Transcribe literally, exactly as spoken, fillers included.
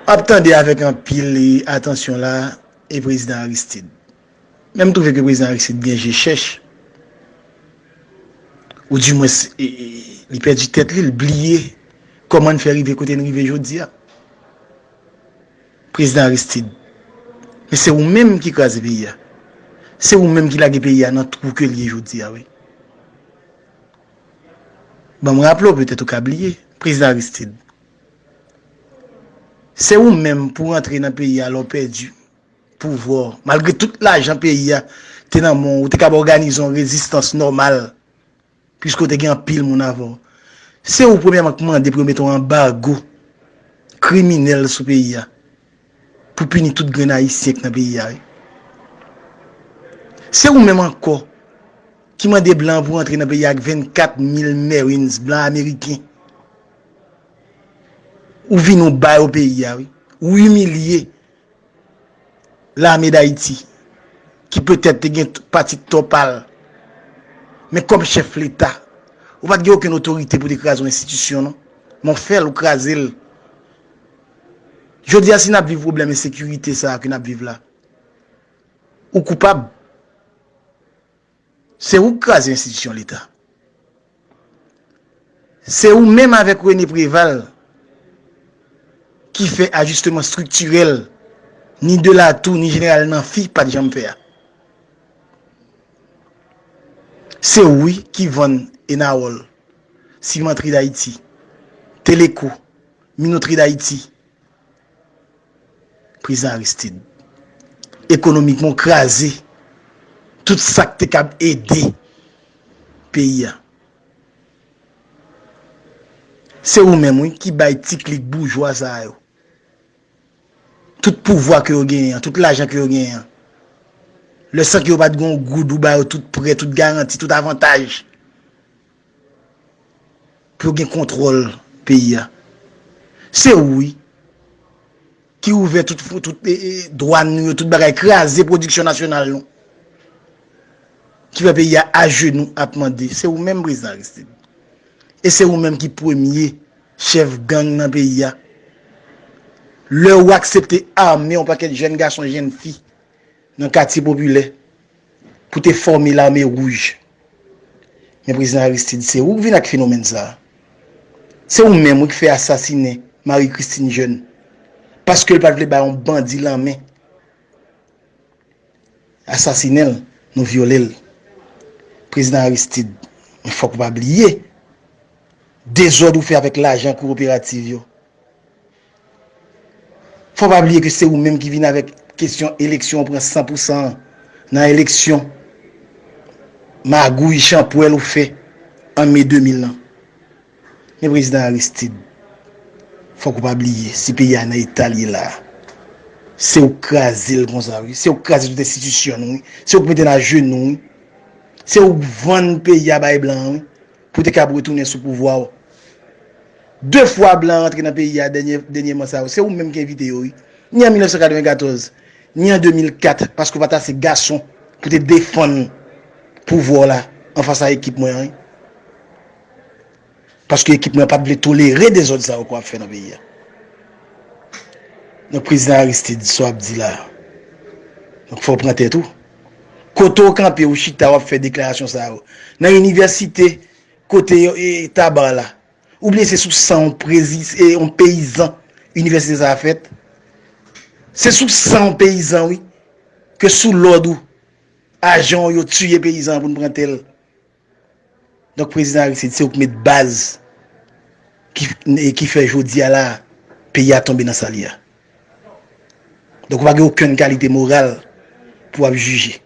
M ap tande avèk anpil atansyon la, e prezidan Aristide. Men m twouve ke prezidan Aristide gen je chèch, oudimwens, e, e, li pèdi tèt li, li bliye kòman n fè rive kote n rive jodi a. Prezidan Aristide, men se ou menm ki kraze peyi a. Se ou menm ki lage peyi a nan twou ke l ye jodi a, wi. Ban m raple w, petèt ou ka bliye, prezidan Aristide. Se ou menm pou rantre nan peyi a lè w pèdi pouvwa w. Malgre tout lajan peyi a te nan men w, ou te kab òganize yon rezistans nòmal, piske w te gen anpil moun avè w. Se ou premyèman k mande pou yo mete yon anbago kriminèl sou peyi a, pou pini tout grenn Ayisyen k nan peyi a, wi. Se ou menm ankò ki mande blan pou rantre nan peyi a ak vennkat mil Marines blan ameriken. Ou vin ou ba yo peyi a, wi. Ou imilye Lame Dayiti, ki petèt te gen t-, pati tò pa l. Men kòm chèf Leta, ou pa t gen okenn otorite pou te kraze yon enstitisyon, non. Men w fè l, ou kraze l. Jodi a, si n ap viv pwoblèm ensekirite sa a ke n ap viv la, ou koupab. Se ou k kraze enstitisyon Leta. Se ou menm avèk René Préval ki fè ajisteman estriktirèl, ni Delatour, ni jeneral Namphy pa t janm fè a. Se ou, wi, ki vann Enawòl, Simantri Dayiti, Teleco, Minotri Dayiti, prezidan Aristide. Ekonomikman, w kraze tout sa k te kab ede peyi a. Se ou menm, wi, ki bay ti klik boujwa sa a yo tout pouvwa ke yo genyen an, tout lajan ke yo genyen an. Lè san ke yo pa t gen yon goud, ou ba yo tout prè, tout garanti, tout avantaj pou yo gen kontwòl peyi a. Se ou, wi, ki ouvè tout, tout, e, e, dwàn nou yo, tout bagay, kraze pwodiksyon nasyonal nou, ki fè peyi a ajenou ap mande. Se ou menm, prezidan Aristide. E se ou menm ki premye chèf gang nan peyi a. Lè ou aksepte ame yon pakèt jèn gason, jèn fi nan katye popilè pou te fòme Lame Wouj. Men prezidan Aristide, se ou k vin ak fenomèn sa a. Se ou menm, wi, ki fè asasinen Marie Christine Jeune, paske l pa t vle bay yon bandi lanmen asasinen l, nou vyole l. Prezidan Aristide, men fòk ou pa bliye dezòd ou fè avèk lajan kooperativ yo. Fò pa bliye ke se ou menm ki vin avèk kesyon eleksyon, ou pran san pou san nan eleksyon, magouy, chanpwèl ou fè an me de mil lan. Men prezidan Aristide, fòk ou pa bliye, si peyi a nan eta l ye la a, se ou k kraze l konsa, wi. Se ou k kraze tout enstitisyon nou, wi. Se ou k mete n ajenou, wi. Se ou k vann peyi a bay blan an, wi, pou te kab retounen sou pouvwa w. De fwa blan rantre nan peyi a dènye, dènyèman sa yo, se ou menm ki envite yo, wi. Ni an mil nèf san katrevenkatòz, ni an de mil kat, paske w pa t ase gason pou te defann pouvwa w la anfas a ekip mwen an, wi. Paske ekip mwen pa t vle tolere dezòd sa yo ke w ap fè nan peyi a. Donk, prezidan Aristide, sa w ap di la a, donk, fò w pran tèt ou. Kote w kanpe, ou chita, w ap fè deklarasyon sa yo. Nan inivèsite, kote yo, e, Taba la. Ou bliye se sou san yon prezi-, e, yon peyizan inivèsite sa a fèt. Se sou san yon peyizan, wi, ke sou lòd ou, ajan w yo tiye peyizan an pou n pran tè l. Donk, prezidan Aristide, se ou k met baz ki, e ki fè jodi a la, peyi a tonbe nan sa l ye a. Donk, ou pa gen okenn kalite moral pou w ap jije.